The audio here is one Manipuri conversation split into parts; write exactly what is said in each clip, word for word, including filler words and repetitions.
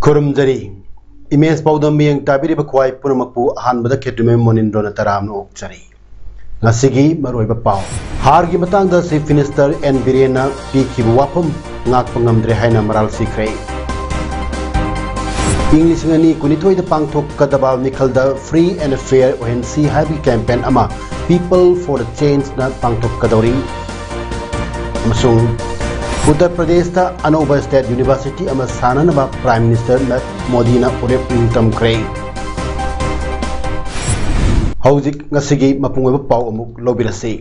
ꯈꯨꯔꯨꯝꯖꯔꯤ꯫ ꯏꯃꯦꯖ ꯄꯥꯎꯗꯝ ꯃꯤꯠꯌꯦꯡ ꯇꯥꯕꯤꯔꯤꯕ ꯈ꯭ꯋꯥꯏ ꯄꯨꯝꯅꯃꯛꯄꯨ ꯑꯍꯥꯟꯕꯗ ꯈꯦꯇ꯭ꯔꯤꯃꯌꯨꯝ ꯃꯣꯅꯤꯟꯗ꯭ꯔꯣꯅ ꯇꯔꯥꯝꯅ ꯑꯣꯛꯆꯔꯤ꯫ ꯉꯁꯤꯒꯤ ꯃꯔꯨꯑꯣꯏꯕ ꯄꯥꯎ꯫ ꯍꯥꯔꯒꯤ ꯃꯇꯥꯡꯗ ꯆꯤꯐ ꯃꯤꯅꯤꯁꯇꯔ ꯑꯦꯟ ꯕꯤꯔꯦꯟꯅ ꯄꯤꯈꯤꯕ ꯋꯥꯐꯝ ꯉꯥꯛꯄ ꯉꯝꯗ꯭ꯔꯦ ꯍꯥꯏꯅ ꯃꯔꯥꯜ ꯁꯤꯈ꯭ꯔꯦ꯫ ꯏꯪ ꯂꯤꯁꯤꯡ ꯑꯅꯤ ꯀꯨꯟꯅꯤꯊꯣꯏꯗ ꯄꯥꯡꯊꯣꯛꯀꯗꯕ ꯃꯤꯈꯜꯗ Free and Fair ꯑꯣꯏꯍꯟꯁꯤ ꯍꯥꯏꯕꯒꯤ ꯀꯦꯝꯄꯦꯟ ꯑꯃ People for the Change ꯅ ꯄꯥꯡꯊꯣꯛꯀꯗꯧꯔꯤ꯫ ꯑꯃꯁꯨꯡ ꯎꯠꯇꯔ ꯄ꯭ꯔꯗꯦꯁꯇ ꯑꯅꯧꯕ ꯁ꯭ꯇꯦꯠ ꯌꯨꯅꯤꯚꯔꯁꯤꯇꯤ ꯑꯃ ꯁꯥꯅꯅꯕ ꯄ꯭ꯔꯥꯏꯝ ꯃꯤꯅꯤꯁꯇꯔ ꯃꯣꯗꯤꯅ ꯎꯔꯦꯞ ꯅꯤꯡꯇꯝꯈ꯭ꯔꯦ꯫ ꯍꯧꯖꯤꯛ ꯉꯁꯤꯒꯤ ꯃꯄꯨꯡ ꯑꯣꯏꯕ ꯄꯥꯎ ꯑꯃꯨꯛ ꯂꯧꯕꯤꯔꯁꯤ꯫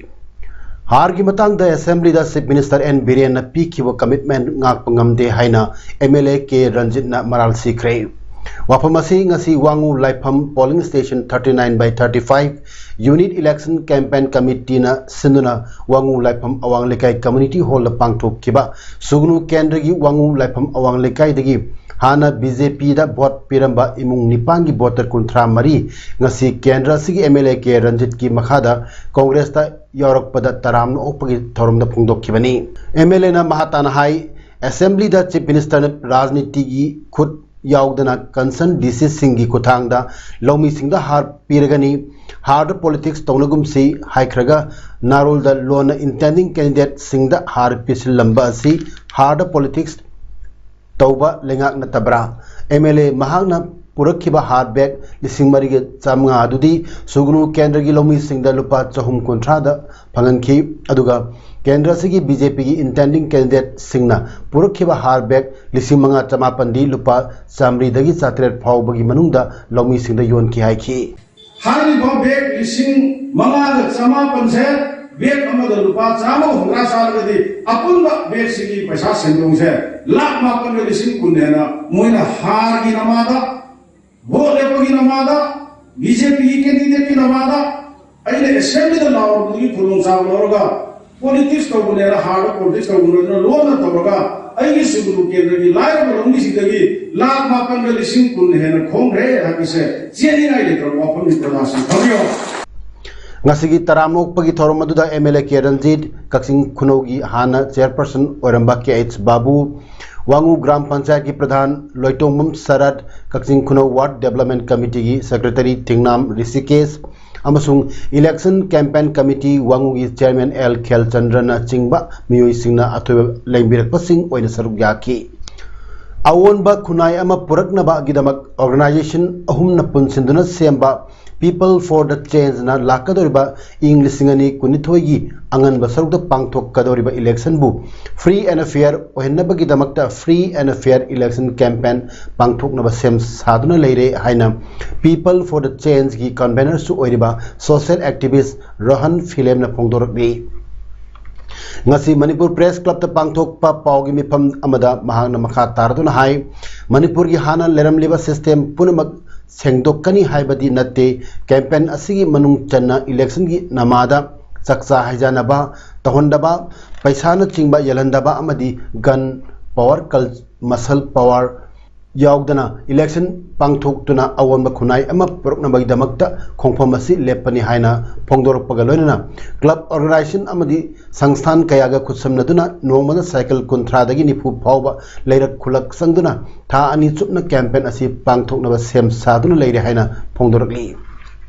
ꯍꯥꯔꯒꯤ ꯃꯇꯥꯡꯗ ꯑꯦꯁꯦꯝꯕ꯭ꯂꯤꯗ ꯆꯤꯐ ꯃꯤꯅꯤꯁꯇꯔ ꯑꯦꯟ ꯕꯤꯔꯦꯟꯅ ꯄꯤꯈꯤꯕ ꯀꯃꯤꯠꯃꯦꯟ ꯉꯥꯛꯄ ꯉꯝꯗꯦ ꯍꯥꯏꯅ ꯑꯦꯝ ꯑꯦꯜ ꯑꯦ ꯀꯦ ꯔꯟꯖꯤꯠꯅ ꯃꯔꯥꯜ ꯁꯤꯈ꯭ꯔꯦ꯫ ꯋꯥꯐꯝ ꯑꯁꯤ ꯉꯁꯤ ꯋꯥꯉꯨ ꯂꯥꯏꯐꯝ polling station thirty nine by thirty five unit election campaign ꯀꯃꯤꯇꯤꯅ ꯁꯤꯟꯗꯨꯅ ꯋꯥꯉꯨ ꯂꯥꯏꯐꯝ ꯑꯋꯥꯡ ꯂꯩꯀꯥꯏ ꯀꯝꯃ꯭ꯌꯨꯅꯤꯇꯤ ꯍꯣꯜꯗ ꯄꯥꯡꯊꯣꯛꯈꯤꯕ ꯁꯨꯒꯅꯨ ꯀꯦꯟꯗ꯭ꯔꯒꯤ ꯋꯥꯉꯨ ꯂꯥꯏꯐꯝ ꯑꯋꯥꯡ ꯂꯩꯀꯥꯏꯗꯒꯤ ꯍꯥꯟꯅ ꯕꯤ ꯖꯦ ꯄꯤꯗ ꯚꯣꯠ ꯄꯤꯔꯝꯕ ꯏꯃꯨꯡ ꯅꯤꯄꯥꯟꯒꯤ ꯚꯣꯇꯔ ꯀꯨꯟꯊ꯭ꯔꯥ ꯃꯔꯤ ꯉꯁꯤ ꯀꯦꯟꯗ꯭ꯔ ꯑꯁꯤꯒꯤ ꯑꯦꯝ ꯑꯦꯜ ꯑꯦ ꯀꯦ ꯔꯟꯖꯤꯠꯀꯤ ꯃꯈꯥꯗ ꯀꯣꯡꯒ꯭ꯔꯦꯁꯇ ꯌꯥꯎꯔꯛꯄꯗ ꯇꯔꯥꯝꯅ ꯑꯣꯛꯄꯒꯤ ꯊꯧꯔꯝꯗ ꯐꯣꯡꯗꯣꯛꯈꯤꯕꯅꯤ꯫ ꯑꯦꯝ ꯑꯦꯜ ꯑꯦꯅ ꯃꯍꯥ ꯇꯥꯅ ꯍꯥꯏ, ꯑꯦꯁꯦꯝꯕ꯭ꯂꯤꯗ ꯆꯤꯐ ꯃꯤꯅꯤꯁꯇꯔꯅ ꯔꯥꯖꯅꯤꯇꯤꯒꯤ ꯈꯨꯠ ꯌꯥꯎꯗꯅ ꯀꯟꯁꯔꯟ ꯗꯤ ꯁꯤꯁꯤꯡꯒꯤ ꯈꯨꯠꯊꯥꯡꯗ ꯂꯧꯃꯤꯁꯤꯡꯗ ꯍꯥꯔ ꯄꯤꯔꯒꯅꯤ, ꯍꯥꯔꯗ ꯄꯣꯂꯤꯇꯤꯛꯁ ꯇꯧꯅꯒꯨꯝꯁꯤ ꯍꯥꯏꯈ꯭ꯔꯒ ꯅꯥꯔꯣꯜꯗ ꯂꯣꯟꯅ ꯏꯟꯇꯦꯟꯗꯤꯡ ꯀꯦꯟꯗꯤꯗꯦꯠꯁꯤꯡꯗ ꯍꯥꯔ ꯄꯤꯁꯤꯜꯂꯝꯕ ꯑꯁꯤ ꯍꯥꯔꯗ ꯄꯣꯂꯤꯇꯤꯛꯁ ꯇꯧꯕ ꯂꯩꯉꯥꯛ ꯅꯠꯇꯕ꯭ꯔꯥ? ꯑꯦꯝ ꯑꯦꯜ ꯑꯦ ꯃꯍꯥꯛꯅ ꯄꯨꯔꯛꯈꯤꯕ ꯍꯥꯔ ꯕꯦꯒ ꯂꯤꯁꯤꯡ ꯃꯔꯤꯒ ꯆꯥꯃꯉꯥ ꯑꯗꯨꯗꯤ ꯁꯨꯒꯅꯨ ꯀꯦꯟꯗ꯭ꯔꯒꯤ ꯂꯧꯃꯤꯁꯤꯡꯗ ꯂꯨꯄꯥ ꯆꯍꯨꯝ ꯀꯨꯟꯊ꯭ꯔꯥꯗ ꯐꯪꯍꯟꯈꯤ꯫ ꯑꯗꯨꯒ ꯀꯦꯟꯗ꯭ꯔ ꯑꯁꯤꯒꯤ ꯕꯤ ꯖꯦ ꯄꯤꯒꯤ ꯏꯟꯇꯦꯟꯗꯤꯡ ꯀꯦꯟꯗꯤꯗꯦꯠꯁꯤꯡꯅ ꯄꯨꯔꯛꯈꯤꯕ ꯍꯥꯔ ꯕꯦꯒ ꯂꯤꯁꯤꯡ ꯃꯉꯥ ꯆꯃꯥꯄꯟꯗꯤ ꯂꯨꯄꯥ ꯆꯥꯃꯔꯤꯗꯒꯤ ꯆꯥꯇꯔꯦꯠ ꯐꯥꯎꯕꯒꯤ ꯃꯅꯨꯡꯗ ꯂꯧꯃꯤꯁꯤꯡꯗ ꯌꯣꯟꯈꯤ ꯍꯥꯏꯈꯤ꯫ ꯍꯥꯏꯔꯤꯕ ꯕꯦꯒ ꯂꯤꯁꯤꯡ ꯃꯉꯥꯒ ꯆꯃꯥꯄꯟꯁꯦ ꯕꯦꯒ ꯑꯃꯗ ꯂꯨꯄꯥ ꯆꯥꯝꯃꯒ ꯍꯨꯝꯗ꯭ꯔꯥ ꯆꯥꯔꯒꯗꯤ ꯑꯄꯨꯟꯕ ꯕꯦꯒꯁꯤꯒꯤ ꯄꯩꯁꯥ ꯁꯦꯟꯗꯣꯡꯁꯦ ꯂꯥꯈ ꯃꯥꯄꯟꯒ ꯂꯤꯁꯤꯡ ꯀꯨꯟ ꯍꯦꯟꯅ ꯃꯣꯏꯅ ꯍꯥꯔꯒꯤ ꯅꯃꯥꯗ, ꯚꯣꯠ ꯂꯦꯞꯄꯒꯤ ꯅꯃꯥꯗ, ꯕꯤ ꯖꯦ ꯄꯤꯒꯤ ꯀꯦꯟꯗꯤꯗꯦꯠꯀꯤ ꯅꯃꯥꯗ, ꯑꯩꯅ ꯑꯦꯁꯦꯝꯕ꯭ꯂꯤꯗ ꯂꯥꯎꯔꯨꯕꯗꯨꯒꯤ ꯈꯨꯗꯣꯡꯆꯥꯕ ꯂꯧꯔꯒ ꯄꯣꯂꯤꯇꯤꯛꯁ ꯇꯧꯕꯅꯦꯅ ꯍꯥꯔꯗ ꯄꯣꯂꯤꯇꯤꯛꯁ ꯇꯧꯕꯅꯦꯅ ꯂꯣꯟꯅ ꯇꯧꯔꯒ ꯑꯩꯒꯤ ꯁꯨꯒꯅꯨ ꯀꯦꯟꯗ꯭ꯔꯒꯤ ꯂꯥꯏꯔꯕ ꯂꯧꯃꯤꯁꯤꯡꯗꯒꯤ ꯂꯥꯈ ꯃꯥꯄꯟꯒ ꯂꯤꯁꯤꯡ ꯀꯨꯟ ꯍꯦꯟꯅ ꯈꯣꯝꯈ꯭ꯔꯦ ꯍꯥꯏꯕꯁꯦ ꯆꯦꯟꯅꯤꯡꯉꯥꯏ ꯂꯩꯇ꯭ꯔꯕ ꯋꯥꯐꯝꯅꯤ ꯄ꯭ꯔꯖꯥꯁꯤꯡ ꯈꯪꯕꯤꯌꯣ꯫ ꯉꯁꯤꯒꯤ ꯇꯔꯥꯃꯣꯛꯄꯒꯤ ꯊꯧꯔꯝ ꯑꯗꯨꯗ M L A K Ranjit, Kakching ꯈꯨꯅꯧꯒꯤ ꯍꯥꯟꯅ ꯆꯦꯌꯔꯄꯔꯁꯟ ꯑꯣꯏꯔꯝꯕ ꯀꯦ ꯑꯩꯆ ꯕꯥꯕꯨ, ꯋꯥꯉꯨ ꯒ꯭ꯔꯥꯝ ꯄꯟꯆꯥꯌꯠꯀꯤ ꯄ꯭ꯔꯙꯥꯟ ꯂꯣꯏꯇꯣꯡꯕꯝ ꯁꯔꯠ, ꯀꯛꯆꯤꯡ ꯈꯨꯅꯧ ꯋꯥꯔꯗ ꯗꯦꯕꯂꯞꯃꯦꯟ ꯀꯃꯤꯇꯤꯒꯤ ꯁꯦꯀ꯭ꯔꯦꯇꯔꯤ ꯊꯤꯡꯅꯥꯝ ꯔꯤꯁꯤꯀꯦꯁ ꯑꯃꯁꯨꯡ ꯏꯂꯦꯛꯁꯟ ꯀꯦꯝꯄꯦꯟ ꯀꯃꯤꯇꯤ ꯋꯥꯉꯨꯒꯤ ꯆꯦꯌꯔꯃꯦꯟ ꯑꯦꯜ ꯈꯦꯜꯆꯟꯗ꯭ꯔꯅꯆꯤꯡꯕ ꯃꯤꯑꯣꯏꯁꯤꯡꯅ ꯑꯊꯣꯏꯕ ꯂꯦꯡꯕꯤꯔꯛꯄꯁꯤꯡ ꯑꯣꯏꯅ ꯁꯔꯨꯛ ꯌꯥꯈꯤ꯫ ꯑꯑꯣꯟꯕ ꯈꯨꯟꯅꯥꯏ ꯑꯃ ꯄꯨꯔꯛꯅꯕꯒꯤꯗꯃꯛ ꯑꯣꯔꯒꯅꯥꯏꯖꯦꯁꯟ ꯑꯍꯨꯝꯅ ꯄꯨꯟꯁꯤꯟꯗꯨꯅ ꯁꯦꯝꯕ People for the Change ꯅ ꯂꯥꯛꯀꯗꯧꯔꯤꯕ ꯏꯪ ꯂꯤꯁꯤꯡ ꯑꯅꯤ ꯀꯨꯟꯅꯤꯊꯣꯏꯒꯤ ꯑꯉꯟꯕ ꯁꯔꯨꯛꯇ ꯄꯥꯡꯊꯣꯛꯀꯗꯧꯔꯤꯕ ꯏꯂꯦꯛꯁꯟꯕꯨ free and fair ꯑꯣꯏꯍꯟꯅꯕꯒꯤꯗꯃꯛꯇ Free and Fair Election Campaign ꯄꯥꯡꯊꯣꯛꯅꯕ ꯁꯦꯝ ꯁꯥꯗꯨꯅ ꯂꯩꯔꯦ ꯍꯥꯏꯅ People for the Change ꯒꯤ convener ꯁꯨ ꯑꯣꯏꯔꯤꯕ social activist ꯔꯣꯍꯟ ꯐꯤꯂꯦꯝꯅ ꯐꯣꯡꯗꯣꯔꯛꯂꯤ꯫ ꯉꯁꯤ ꯃꯅꯤꯄꯨꯔ ꯄ꯭ꯔꯦꯁ ꯀ꯭ꯂꯕꯇ ꯄꯥꯡꯊꯣꯛꯄ ꯄꯥꯎꯒꯤ ꯃꯤꯐꯝ ꯑꯃꯗ ꯃꯍꯥꯛꯅ ꯃꯈꯥ ꯇꯥꯔꯗꯨꯅ ꯍꯥꯏ, ꯃꯅꯤꯄꯨꯔꯒꯤ ꯍꯥꯟꯅ ꯂꯩꯔꯝꯂꯤꯕ system ꯄꯨꯝꯅꯃꯛ ꯁꯦꯡꯗꯣꯛꯀꯅꯤ ꯍꯥꯏꯕꯗꯤ ꯅꯠꯇꯦ꯫ ꯀꯦꯝꯄꯦꯟ ꯑꯁꯤꯒꯤ ꯃꯅꯨꯡ ꯆꯟꯅ ꯏꯂꯦꯛꯁꯟꯒꯤ ꯅꯃꯥꯗ ꯆꯥꯛꯆꯥ ꯍꯩꯖꯥꯟꯅꯕ ꯇꯧꯍꯟꯗꯕ, ꯄꯩꯁꯥꯅꯆꯤꯡꯕ ꯌꯦꯜꯍꯟꯗꯕ ꯑꯃꯗꯤ gun power, cul-, muscle power ꯌꯥꯎꯗꯅ ꯏꯂꯦꯛꯁꯟ ꯄꯥꯡꯊꯣꯛꯇꯨꯅ ꯑꯑꯣꯟꯕ ꯈꯨꯟꯅꯥꯏ ꯑꯃ ꯄꯨꯔꯛꯅꯕꯒꯤꯗꯃꯛꯇ ꯈꯣꯡꯐꯝ ꯑꯁꯤ ꯂꯦꯞꯄꯅꯤ ꯍꯥꯏꯅ ꯐꯣꯡꯗꯣꯔꯛꯄꯒ ꯂꯣꯏꯅꯅ club organization ꯑꯃꯗꯤ ꯁꯪꯁꯊꯥꯟ ꯀꯌꯥꯒ ꯈꯨꯠꯁꯝꯅꯗꯨꯅ ꯅꯣꯡꯃꯗ ꯁꯥꯏꯀꯜ ꯀꯨꯟꯊ꯭ꯔꯥꯗꯒꯤ ꯅꯤꯐꯨ ꯐꯥꯎꯕ ꯂꯩꯔꯛ ꯈꯨꯜꯂꯛ ꯆꯪꯗꯨꯅ ꯊꯥ ꯑꯅꯤ ꯆꯨꯞꯅ ꯀꯦꯝꯄꯦꯟ ꯑꯁꯤ ꯄꯥꯡꯊꯣꯛꯅꯕ ꯁꯦꯝ ꯁꯥꯗꯨꯅ ꯂꯩꯔꯦ ꯍꯥꯏꯅ ꯐꯣꯡꯗꯣꯔꯛꯂꯤ꯫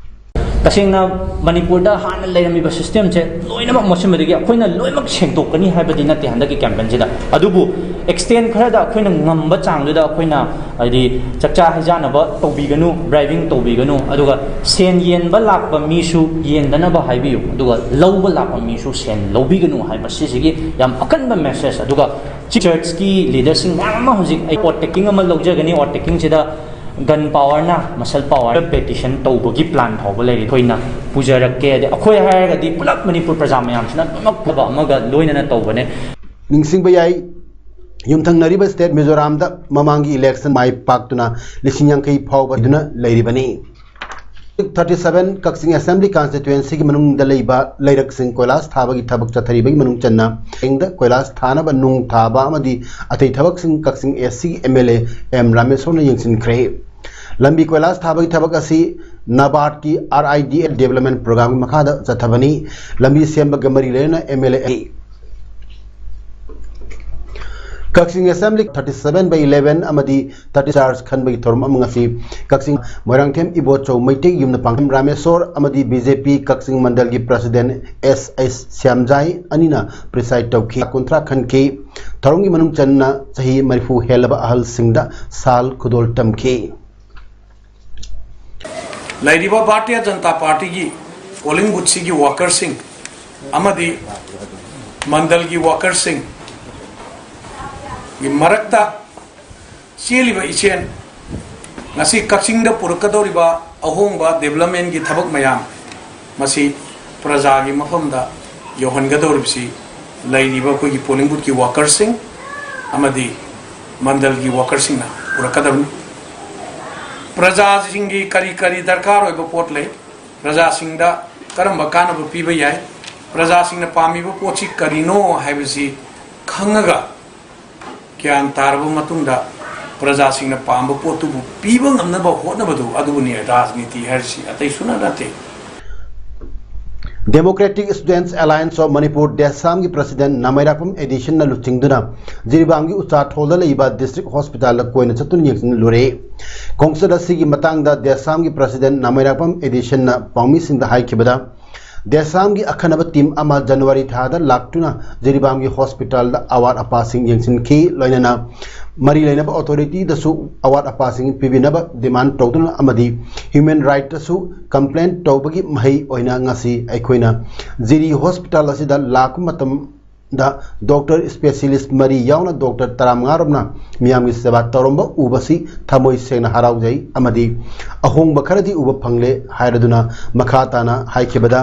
ꯇꯁꯦꯡꯅ ꯃꯅꯤꯄꯨꯔꯗ ꯍꯥꯟꯅ ꯂꯩꯔꯝꯃꯤꯕ systemꯁꯦ ꯂꯣꯏꯅꯃꯛ ꯃꯣꯠꯁꯤꯟꯕꯗꯒꯤ ꯑꯩꯈꯣꯏꯅ ꯂꯣꯏꯅꯃꯛ ꯁꯦꯡꯗꯣꯛꯀꯅꯤ ꯍꯥꯏꯕꯗꯤ ꯅꯠꯇꯦ ꯍꯟꯗꯛꯀꯤ campaignꯁꯤꯗ꯫ ꯑꯗꯨꯕꯨ extent ꯈꯔꯗ ꯑꯩꯈꯣꯏꯅ ꯉꯝꯕ ꯆꯥꯡꯗꯨꯗ ꯑꯩꯈꯣꯏꯅ, ꯍꯥꯏꯗꯤ, ꯆꯥꯛꯆꯥ ꯍꯩꯖꯥꯟꯅꯕ ꯇꯧꯕꯤꯒꯅꯨ, bribing ꯇꯧꯕꯤꯒꯅꯨ, ꯑꯗꯨꯒ ꯁꯦꯟ ꯌꯦꯟꯕ ꯂꯥꯛꯄ ꯃꯤꯁꯨ ꯌꯦꯟꯗꯅꯕ ꯍꯥꯏꯕꯤꯌꯨ, ꯑꯗꯨꯒ ꯂꯧꯕ ꯂꯥꯛꯄ ꯃꯤꯁꯨ ꯁꯦꯟ ꯂꯧꯕꯤꯒꯅꯨ ꯍꯥꯏꯕ ꯁꯤꯁꯤꯒꯤ ꯌꯥꯝ ꯑꯀꯟꯕ message꯫ ꯑꯗꯨꯒ churchꯀꯤ leaderꯁꯤꯡ ꯃꯌꯥꯝ ꯑꯃ ꯍꯧꯖꯤꯛ ꯑꯩ ꯑꯣꯠ ꯇꯦꯀꯤꯡ ꯑꯃ ꯂꯧꯖꯒꯅꯤ, ꯑꯣꯠ ꯇꯦꯀꯤꯡꯁꯤꯗ ꯒꯟ ꯄꯥꯋꯔꯅ ꯃꯁꯜ ꯄꯥꯋꯔ ꯄꯦꯇꯤꯁꯟ ꯇꯧꯕꯒꯤ ꯄ꯭ꯂꯥꯟ ꯐꯥꯎꯕ ꯂꯩꯔꯤ꯫ ꯑꯩꯈꯣꯏꯅ ꯄꯨꯖꯔꯛꯀꯦ, ꯑꯗꯩ ꯑꯩꯈꯣꯏ ꯍꯥꯏꯔꯒꯗꯤ ꯄꯨꯂꯞ ꯃꯅꯤꯄꯨꯔ ꯄ꯭ꯔꯖꯥ ꯃꯌꯥꯝꯁꯤꯅ ꯂꯣꯏꯅꯃꯛ ꯄꯨꯕ ꯑꯃꯒ ꯂꯣꯏꯅꯅ ꯇꯧꯕꯅꯦ꯫ ꯅꯤꯡꯁꯤꯡꯕ ꯌꯥꯏ, ꯌꯨꯝꯊꯪꯅꯔꯤꯕ ꯁ꯭ꯇꯦꯠ ꯃꯤꯖꯣꯔꯥꯝꯗ ꯃꯃꯥꯡꯒꯤ ꯏꯂꯦꯛꯁꯟ ꯃꯥꯏ ꯄꯥꯛꯇꯨꯅ ꯂꯤꯁꯤꯡ ꯌꯥꯡꯈꯩ ꯐꯥꯎꯕ ꯑꯗꯨꯅ ꯂꯩꯔꯤꯕꯅꯤ꯫ ꯊꯥꯔꯇꯤ ꯁꯚꯦꯟ ꯀꯛꯆꯤꯡ ꯑꯦꯁꯦꯝꯕ꯭ꯂꯤ ꯀꯟꯁꯇꯤꯇ꯭ꯋꯦꯟꯁꯤꯒꯤ ꯃꯅꯨꯡꯗ ꯂꯩꯕ ꯂꯩꯔꯛꯁꯤꯡ ꯀꯣꯏꯂꯥꯁ ꯊꯥꯕꯒꯤ ꯊꯕꯛ ꯆꯠꯊꯔꯤꯕꯒꯤ ꯃꯅꯨꯡ ꯆꯟꯅ ꯏꯪꯗ ꯀꯣꯏꯂꯥꯁ ꯊꯥꯅꯕ ꯅꯨꯡ ꯊꯥꯕ ꯑꯃꯗꯤ ꯑꯇꯩ ꯊꯕꯛꯁꯤꯡ ꯀꯛꯆꯤꯡ ꯑꯦꯁ ꯁꯤꯒꯤ ꯑꯦꯝ ꯑꯦꯜ ꯑꯦ ꯑꯦꯝ ꯔꯥꯃꯦꯁꯣꯔꯅ ꯌꯦꯡꯁꯤꯟꯈ꯭ꯔꯦ꯫ ꯂꯝꯕꯤ ꯀꯣꯏꯂꯥꯁ ꯊꯥꯕꯒꯤ ꯊꯕꯛ ꯑꯁꯤ ꯅꯕꯥꯔꯠꯀꯤ R I D L development ꯄ꯭ꯔꯣꯒ꯭ꯔꯥꯝꯒꯤ ꯃꯈꯥꯗ ꯆꯠꯊꯕꯅꯤ꯫ ꯂꯝꯕꯤ ꯁꯦꯝꯕꯒ ꯃꯔꯤ ꯂꯩꯅꯅ M L A Kakching assembly thirty seven by eleven ꯑꯃꯗꯤ ꯊꯥꯔꯇꯤ ꯆꯥꯔꯖ ꯈꯟꯕꯒꯤ ꯊꯧꯔꯝ ꯑꯃ ꯉꯁꯤ ꯀꯛꯆꯤꯡ ꯃꯣꯏꯔꯥꯡꯊꯦꯝ ꯏꯕꯣꯆꯧ ꯃꯩꯇꯩ ꯌꯨꯝꯅ ꯄꯥꯡꯊꯝ ꯔꯥꯃꯦꯁꯣꯔ ꯑꯃꯗꯤ ꯕꯤ ꯖꯦ ꯄꯤ ꯀꯛꯆꯤꯡ ꯃꯟꯗꯜꯒꯤ ꯄ꯭ꯔꯁꯤꯗꯦꯟ ꯑꯦꯁ ꯑꯩꯆ ꯁ꯭ꯌꯥꯝꯖꯥꯏ ꯑꯅꯤꯅ ꯄ꯭ꯔꯤꯁꯥꯏꯗ ꯇꯧꯈꯤ꯫ ꯀꯨꯟꯊ꯭ꯔꯥ ꯈꯟꯈꯤ꯫ ꯊꯧꯔꯝꯒꯤ ꯃꯅꯨꯡ ꯆꯟꯅ ꯆꯍꯤ ꯃꯔꯤꯐꯨ ꯍꯦꯜꯂꯕ ꯑꯍꯜꯁꯤꯡꯗ ꯁꯥꯜ ꯈꯨꯗꯣꯜ ꯇꯝꯈꯤ꯫ ꯂꯩꯔꯤꯕ ꯚꯥꯔꯇꯤꯌ ꯖꯅꯇꯥ ꯄꯥꯔꯇꯤꯒꯤ ꯄꯣꯂꯤꯡ ꯕꯨꯊꯁꯤꯒꯤ ꯋꯥꯀꯔꯁꯤꯡ ꯑꯃꯗꯤ ꯃꯟꯗꯜꯒꯤ ꯋꯥꯀꯔꯁꯤꯡꯒꯤ ꯃꯔꯛꯇ ꯆꯦꯜꯂꯤꯕ ꯏꯆꯦꯜ, ꯉꯁꯤ ꯀꯛꯆꯤꯡꯗ ꯄꯨꯔꯛꯀꯗꯧꯔꯤꯕ ꯑꯍꯣꯡꯕ ꯗꯦꯕꯂꯞꯃꯦꯟꯒꯤ ꯊꯕꯛ ꯃꯌꯥꯝ, ꯃꯁꯤ ꯄ꯭ꯔꯖꯥꯒꯤ ꯃꯐꯝꯗ ꯌꯧꯍꯟꯒꯗꯧꯔꯤꯕꯁꯤ ꯂꯩꯔꯤꯕ ꯑꯩꯈꯣꯏꯒꯤ ꯄꯣꯂꯤꯡ ꯕꯨꯊꯀꯤ ꯋꯥꯀꯔꯁꯤꯡ ꯑꯃꯗꯤ ꯃꯟꯗꯜꯒꯤ ꯋꯥꯀꯔꯁꯤꯡꯅ ꯄꯨꯔꯛꯀꯗꯕꯅꯤ꯫ ꯄ꯭ꯔꯖꯥꯁꯤꯡꯒꯤ ꯀꯔꯤ ꯀꯔꯤ ꯗꯔꯀꯥꯔ ꯑꯣꯏꯕ ꯄꯣꯠ ꯂꯩ, ꯄ꯭ꯔꯖꯥꯁꯤꯡꯗ ꯀꯔꯝꯕ ꯀꯥꯟꯅꯕ ꯄꯤꯕ ꯌꯥꯏ, ꯄ꯭ꯔꯖꯥꯁꯤꯡꯅ ꯄꯥꯝꯃꯤꯕ ꯄꯣꯠꯁꯤ ꯀꯔꯤꯅꯣ ꯍꯥꯏꯕꯁꯤ ꯈꯪꯉꯒ, ꯒ꯭ꯌꯥꯟ ꯇꯥꯔꯕ ꯃꯇꯨꯡꯗ ꯄ꯭ꯔꯖꯥꯁꯤꯡꯅ ꯄꯥꯝꯕ ꯄꯣꯠꯇꯨꯕꯨ ꯄꯤꯕ ꯉꯝꯅꯕ ꯍꯣꯠꯅꯕꯗꯨ ꯑꯗꯨꯕꯨꯅꯤ ꯔꯥꯖꯅꯤꯇꯤ ꯍꯥꯏꯔꯤꯁꯤ, ꯑꯇꯩ ꯁꯨꯅ ꯅꯠꯇꯦ꯫ Democratic Students Alliance of Manipur, ꯗꯦꯁꯥꯝꯒꯤ ꯄ꯭ꯔꯁꯤꯗꯦꯟ ꯅꯥꯃꯩꯔꯥꯛꯄꯝ ꯑꯦꯗꯤꯁꯟꯅ ꯂꯨꯆꯤꯡꯗꯨꯅ ꯖꯤꯔꯤꯕꯥꯝꯒꯤ ꯎꯆꯥꯊꯣꯜꯗ ꯂꯩꯕ ꯗꯤꯁꯇ꯭ꯔꯤꯛ ꯍꯣꯁꯄꯤꯇꯥꯜꯗ ꯀꯣꯏꯅ ꯆꯠꯇꯨꯅ ꯌꯦꯡꯁꯤꯜꯂꯨꯔꯦ꯫ ꯈꯣꯡꯆꯠ ꯑꯁꯤꯒꯤ ꯃꯇꯥꯡꯗ ꯗꯦꯁꯥꯝꯒꯤ ꯄ꯭ꯔꯁꯤꯗꯦꯟ ꯅꯥꯃꯩꯔꯥꯛꯄꯝ ꯑꯦꯗꯤꯁꯟꯅ ꯄꯥꯎꯃꯤꯁꯤꯡꯗ ꯍꯥꯏꯈꯤꯕꯗ, ꯗꯦꯁꯥꯝꯒꯤ ꯑꯈꯟꯅꯕ ꯇꯤꯝ ꯑꯃ ꯖꯅꯋꯥꯔꯤ ꯊꯥꯗ ꯂꯥꯛꯇꯨꯅ ꯖꯤꯔꯤꯕꯥꯝꯒꯤ ꯍꯣꯁꯄꯤꯇꯥꯜꯗ ꯑꯋꯥꯠ ꯑꯄꯥꯁꯤꯡ ꯌꯦꯡꯁꯤꯟꯈꯤ꯫ ꯂꯣꯏꯅꯅ ꯃꯔꯤ ꯂꯩꯅꯕ ꯑꯣꯊꯣꯔꯤꯇꯤꯗꯁꯨ ꯑꯋꯥꯠ ꯑꯄꯥꯁꯤꯡ ꯄꯤꯕꯤꯅꯕ ꯗꯤꯃꯥꯟ ꯇꯧꯗꯨꯅ ꯑꯃꯗꯤ ꯍ꯭ꯌꯨꯃꯦꯟ ꯔꯥꯏꯠꯇꯁꯨ ꯀꯝꯄ꯭ꯂꯦꯟ ꯇꯧꯕꯒꯤ ꯃꯍꯩ ꯑꯣꯏꯅ ꯉꯁꯤ ꯑꯩꯈꯣꯏꯅ ꯖꯤꯔꯤ ꯍꯣꯁꯄꯤꯇꯥꯜ ꯑꯁꯤꯗ ꯂꯥꯛꯄ ꯃꯇꯝ ꯗ ꯗꯣꯛꯇꯔ ꯁ꯭ꯄꯦꯁꯤꯌꯦꯂꯤꯁ ꯃꯔꯤ ꯌꯥꯎꯅ ꯗꯣꯛꯇꯔ ꯇꯔꯥꯃꯉꯥ ꯔꯣꯝꯅ ꯃꯤꯌꯥꯝꯒꯤ ꯁꯦꯕꯥ ꯇꯧꯔꯝꯕ ꯎꯕꯁꯤ ꯊꯃꯣꯏ ꯁꯦꯡꯅ ꯍꯔꯥꯎꯖꯩ ꯑꯃꯗꯤ ꯑꯍꯣꯡꯕ ꯈꯔꯗꯤ ꯎꯕ ꯐꯪꯂꯦ ꯍꯥꯏꯔꯗꯨꯅ ꯃꯈꯥ ꯇꯥꯅ ꯍꯥꯏꯈꯤꯕꯗ,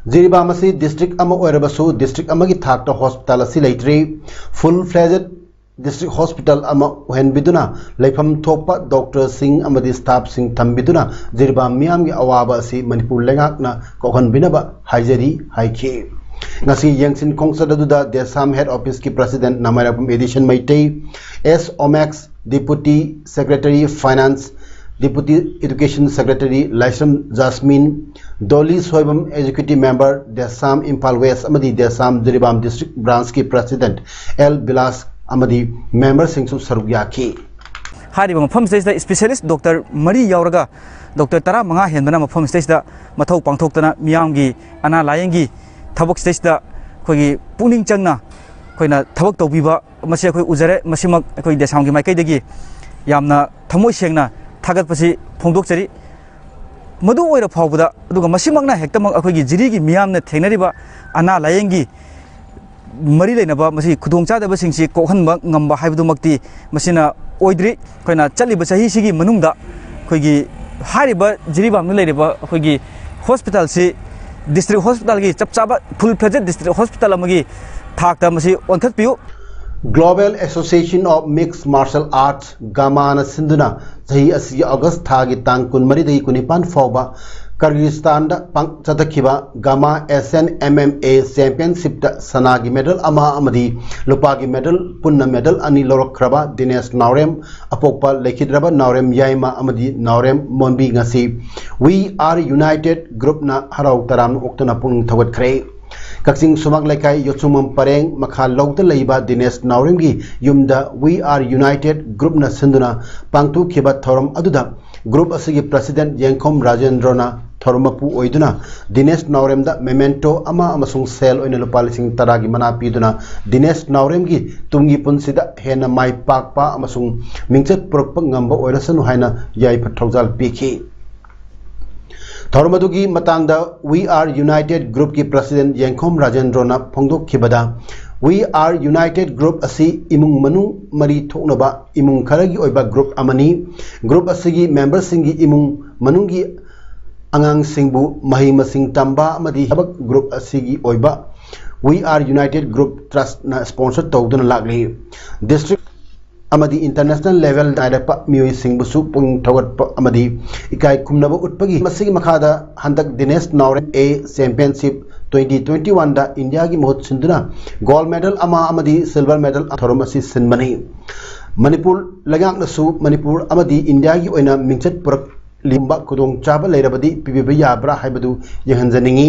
ꯖꯤꯔꯤꯕꯥꯝ ꯑꯁꯤ ꯗꯤꯁꯇ꯭ꯔꯤꯛ ꯑꯃ ꯑꯣꯏꯔꯕꯁꯨ ꯗꯤꯁꯇ꯭ꯔꯤꯛ ꯑꯃꯒꯤ ꯊꯥꯛꯇ ꯍꯣꯁꯄꯤꯇꯥꯜ ꯑꯁꯤ ꯂꯩꯇ꯭ꯔꯤ꯫ ꯐꯨꯜ ꯐ꯭ꯂꯦꯖꯦꯗ ꯗꯤꯁꯇ꯭ꯔꯤꯛ ꯍꯣꯁꯄꯤꯇꯥꯜ ꯑꯃ ꯑꯣꯏꯍꯟꯕꯤꯗꯨꯅ ꯂꯩꯐꯝ ꯊꯣꯛꯄ ꯗꯣꯛꯇꯔꯁꯤꯡ ꯑꯃꯗꯤ ꯁ꯭ꯇꯥꯐꯁꯤꯡ ꯊꯝꯕꯤꯗꯨꯅ ꯖꯤꯔꯤꯕꯥꯝ ꯃꯤꯌꯥꯝꯒꯤ ꯑꯋꯥꯕ ꯑꯁꯤ ꯃꯅꯤꯄꯨꯔ ꯂꯩꯉꯥꯛꯅ ꯀꯣꯛꯍꯟꯕꯤꯅꯕ ꯍꯥꯏꯖꯔꯤ ꯍꯥꯏꯈꯤ꯫ ꯉꯁꯤ ꯌꯦꯡꯁꯤꯟ ꯈꯣꯡꯆꯠ ꯑꯗꯨꯗ ꯗꯦꯁꯥꯝ ꯍꯦꯗ ꯑꯣꯐꯤꯁꯀꯤ president Nameirakpam Edison Meitei, S Omex, deputy secretary finance, deputy education secretary Laishram Jasmin, Doli Soibam, executive member DESAM Imphal west ꯑꯃꯗꯤ ꯗꯦꯁꯥꯝ ꯖꯤꯔꯤꯕꯥꯝ ꯗꯤꯁꯇ꯭ꯔꯤꯛ ꯕ꯭ꯔꯥꯟꯁꯀꯤ ꯄ꯭ꯔꯁꯤꯗꯦꯟꯠ ꯑꯦꯜ ꯕꯤꯂꯥꯁ ꯑꯃꯗꯤ ꯃꯦꯝꯕꯔꯁꯤꯡꯁꯨ ꯁꯔꯨꯛ ꯌꯥꯈꯤ꯫ ꯍꯥꯏꯔꯤꯕ ꯃꯐꯝꯁꯤꯗꯩꯁꯤꯗ ꯁ꯭ꯄꯦꯁꯤꯌꯦꯂꯤꯁ ꯗꯣꯛꯇꯔ ꯃꯔꯤ ꯌꯥꯎꯔꯒ ꯗꯣꯛꯇꯔ ꯇꯔꯥꯃꯉꯥ ꯍꯦꯟꯕꯅ ꯃꯐꯝꯁꯤꯗꯩꯁꯤꯗ ꯃꯊꯧ ꯄꯥꯡꯊꯣꯛꯇꯅ ꯃꯤꯌꯥꯝꯒꯤ ꯑꯅꯥ ꯂꯥꯌꯦꯡꯒꯤ ꯊꯕꯛꯁꯤꯗꯩꯁꯤꯗ ꯑꯩꯈꯣꯏꯒꯤ ꯄꯨꯛꯅꯤꯡ ꯆꯪꯅ ꯑꯩꯈꯣꯏꯅ ꯊꯕꯛ ꯇꯧꯕꯤꯕ ꯃꯁꯤ ꯑꯩꯈꯣꯏ ꯎꯖꯔꯦ꯫ ꯃꯁꯤꯃꯛ ꯑꯩꯈꯣꯏ ꯗꯦꯁꯥꯝꯒꯤ ꯃꯥꯏꯀꯩꯗꯒꯤ ꯌꯥꯝꯅ ꯊꯃꯣꯏ ꯁꯦꯡꯅ ꯊꯥꯒꯠꯄꯁꯤ ꯐꯣꯡꯗꯣꯛꯆꯔꯤ꯫ ꯃꯗꯨ ꯑꯣꯏꯔ ꯐꯥꯎꯕꯗ, ꯑꯗꯨꯒ ꯃꯁꯤꯃꯛꯅ ꯍꯦꯛꯇꯃꯛ ꯑꯩꯈꯣꯏꯒꯤ ꯖꯤꯔꯤꯒꯤ ꯃꯤꯌꯥꯝꯅ ꯊꯦꯡꯅꯔꯤꯕ ꯑꯅꯥ ꯂꯥꯌꯦꯡꯒꯤ ꯃꯔꯤ ꯂꯩꯅꯕ ꯃꯁꯤ ꯈꯨꯗꯣꯡꯆꯥꯗꯕꯁꯤꯡꯁꯤ ꯀꯣꯛꯍꯟꯕ ꯉꯝꯕ ꯍꯥꯏꯕꯗꯨꯃꯛꯇꯤ ꯃꯁꯤꯅ ꯑꯣꯏꯗ꯭ꯔꯤ꯫ ꯑꯩꯈꯣꯏꯅ ꯆꯠꯂꯤꯕ ꯆꯍꯤꯁꯤꯒꯤ ꯃꯅꯨꯡꯗ ꯑꯩꯈꯣꯏꯒꯤ ꯍꯥꯏꯔꯤꯕ ꯖꯤꯔꯤꯕꯥꯝꯗ ꯂꯩꯔꯤꯕ ꯑꯩꯈꯣꯏꯒꯤ ꯍꯣꯁꯄꯤꯇꯥꯜꯁꯤ ꯗꯤꯁꯇ꯭ꯔꯤꯛ ꯍꯣꯁꯄꯤꯇꯥꯜꯒꯤ ꯆꯞ ꯆꯥꯕ ꯐꯨꯜ ꯐ꯭ꯂꯦꯖꯦꯗ ꯗꯤꯁꯇ꯭ꯔꯤꯛ ꯍꯣꯁꯄꯤꯇꯥꯜ ꯑꯃꯒꯤ ꯊꯥꯛꯇ ꯃꯁꯤ ꯑꯣꯟꯈꯠꯄꯤꯌꯨ꯫ Global Association of Mixed Martial Arts, ꯒꯥꯃꯥꯅ ꯁꯤꯟꯗꯨꯅ ꯆꯍꯤ ꯑꯁꯤꯒꯤ ꯑꯣꯒꯁ ꯊꯥꯒꯤ ꯇꯥꯡ ꯀꯨꯟꯃꯔꯤꯗꯒꯤ ꯀꯨꯟꯅꯤꯄꯥꯟ ꯐꯥꯎꯕ ꯀꯔꯒꯤꯁꯇꯥꯟꯗ ꯄꯥꯡ-, ꯆꯠꯊꯈꯤꯕ gamma Asian M M A ꯆꯦꯝꯄꯤꯌꯟꯁꯤꯞꯇ ꯁꯅꯥꯒꯤ ꯃꯦꯗꯜ ꯑꯃ ꯑꯃꯗꯤ ꯂꯨꯄꯥꯒꯤ ꯃꯦꯗꯜ ꯄꯨꯟꯅ ꯃꯦꯗꯜ ꯑꯅꯤ ꯂꯧꯔꯛꯈ꯭ꯔꯕ ꯗꯤꯅꯦꯁ ꯅꯥꯎꯔꯦꯝ ꯑꯄꯣꯛꯄ ꯂꯩꯈꯤꯗ꯭ꯔꯕ ꯅꯥꯎꯔꯦꯝ ꯌꯥꯏꯃ ꯑꯃꯗꯤ ꯅꯥꯎꯔꯦꯝ ꯃꯣꯟꯕꯤ ꯉꯁꯤ We Are United ꯒ꯭ꯔꯨꯞꯅ ꯍꯔꯥꯎ ꯇꯔꯥꯝꯅ ꯑꯣꯛꯇꯨꯅ ꯄꯨꯛꯅꯤꯡ ꯊꯧꯒꯠꯈ꯭ꯔꯦ꯫ ꯀꯛꯆꯤꯡ ꯁꯨꯃꯥꯡ ꯂꯩꯀꯥꯏ ꯌꯣꯠꯁꯨꯡꯕꯝ ꯄꯔꯦꯡ ꯃꯈꯥ ꯂꯧꯗ ꯂꯩꯕ ꯗꯤꯅꯦꯁ ꯅꯥꯎꯔꯦꯝꯒꯤ ꯌꯨꯝꯗ We Are United ꯒ꯭ꯔꯨꯞꯅ ꯁꯤꯟꯗꯨꯅ ꯄꯥꯡꯊꯣꯛꯈꯤꯕ ꯊꯧꯔꯝ ꯑꯗꯨꯗ ꯒ꯭ꯔꯨꯞ ꯑꯁꯤꯒꯤ ꯄ꯭ꯔꯁꯤꯗꯦꯟꯠ ꯌꯦꯡꯈꯣꯝ ꯔꯥꯖꯦꯟꯗ꯭ꯔꯣꯅ ꯊꯧꯔꯝ ꯃꯄꯨ ꯑꯣꯏꯗꯨꯅ ꯗꯤꯅꯦꯁ ꯅꯥꯎꯔꯦꯝꯗ ꯃꯦꯃꯦꯟꯇꯣ ꯑꯃ ꯑꯃꯁꯨꯡ ꯁꯦꯜ ꯑꯣꯏꯅ ꯂꯨꯄꯥ ꯂꯤꯁꯤꯡ ꯇꯔꯥꯒꯤ ꯃꯅꯥ ꯄꯤꯗꯨꯅ ꯗꯤꯅꯦꯁ ꯅꯥꯎꯔꯦꯝꯒꯤ ꯇꯨꯡꯒꯤ ꯄꯨꯟꯁꯤꯗ ꯍꯦꯟꯅ ꯃꯥꯏ ꯄꯥꯛꯄ ꯑꯃꯁꯨꯡ ꯃꯤꯡꯆꯠ ꯄꯨꯔꯛꯄ ꯉꯝꯕ ꯑꯣꯏꯔꯁꯅꯨ ꯍꯥꯏꯅ ꯌꯥꯏꯐ ꯊꯧꯖꯥꯜ ꯄꯤꯈꯤ꯫ ꯊꯧꯔꯝ ꯑꯗꯨꯒꯤ ꯃꯇꯥꯡꯗ We Are United Group ꯀꯤ President ꯌꯦꯡꯈꯣꯝ ꯔꯥꯖꯦꯟꯗ꯭ꯔꯣꯅ ꯐꯣꯡꯗꯣꯛꯈꯤꯕꯗ, We Are United Group ꯑꯁꯤ ꯏꯃꯨꯡ ꯃꯅꯨꯡ ꯃꯔꯤ ꯊꯣꯛꯅꯕ ꯏꯃꯨꯡ ꯈꯔꯒꯤ ꯑꯣꯏꯕ group ꯑꯃꯅꯤ꯫ Group ꯑꯁꯤꯒꯤ member ꯁꯤꯡꯒꯤ ꯏꯃꯨꯡ ꯃꯅꯨꯡꯒꯤ ꯑꯉꯥꯡꯁꯤꯡꯕꯨ ꯃꯍꯩ ꯃꯁꯤꯡ ꯇꯝꯕ ꯑꯃꯗꯤ ꯊꯕꯛ group ꯑꯁꯤꯒꯤ ꯑꯣꯏꯕ We Are United Group Trust ꯅ sponsor ꯇꯧꯗꯨꯅ ꯂꯥꯛꯂꯤ꯫ District ꯑꯃꯗꯤ international level ꯅꯥꯏꯔꯛꯄ ꯃꯤꯑꯣꯏꯁꯤꯡꯕꯨꯁꯨ ꯄꯨꯛꯅꯤꯡ ꯊꯧꯒꯠꯄ ꯑꯃꯗꯤ ꯏꯀꯥꯏ ꯈꯨꯝꯅꯕ ꯎꯠꯄꯒꯤ ꯃꯁꯤꯒꯤ ꯃꯈꯥꯗ ꯍꯟꯗꯛ ꯗꯤꯅꯦꯁ ꯅꯥꯎꯔꯦꯝ A Championship twenty twenty-one ꯗ ꯏꯟꯗꯤꯌꯥꯒꯤ ꯃꯍꯨꯠ ꯁꯤꯟꯗꯨꯅ gold medal ꯑꯃ ꯑꯃꯗꯤ silver medal ꯊꯧꯔꯝ ꯑꯁꯤ ꯁꯤꯟꯕꯅꯤ꯫ ꯃꯅꯤꯄꯨꯔ ꯂꯩꯉꯥꯛꯅꯁꯨ ꯃꯅꯤꯄꯨꯔ ꯑꯃꯗꯤ ꯏꯟꯗꯤꯌꯥꯒꯤ ꯑꯣꯏꯅ ꯃꯤꯡꯆꯠ ꯄꯨꯔꯛꯂꯤꯕ ꯈꯨꯗꯣꯡꯆꯥꯕ ꯂꯩꯔꯕꯗꯤ ꯄꯤꯕꯤꯕ ꯌꯥꯕ꯭ꯔꯥ ꯍꯥꯏꯕꯗꯨ ꯌꯦꯡꯍꯟꯖꯅꯤꯡꯏ꯫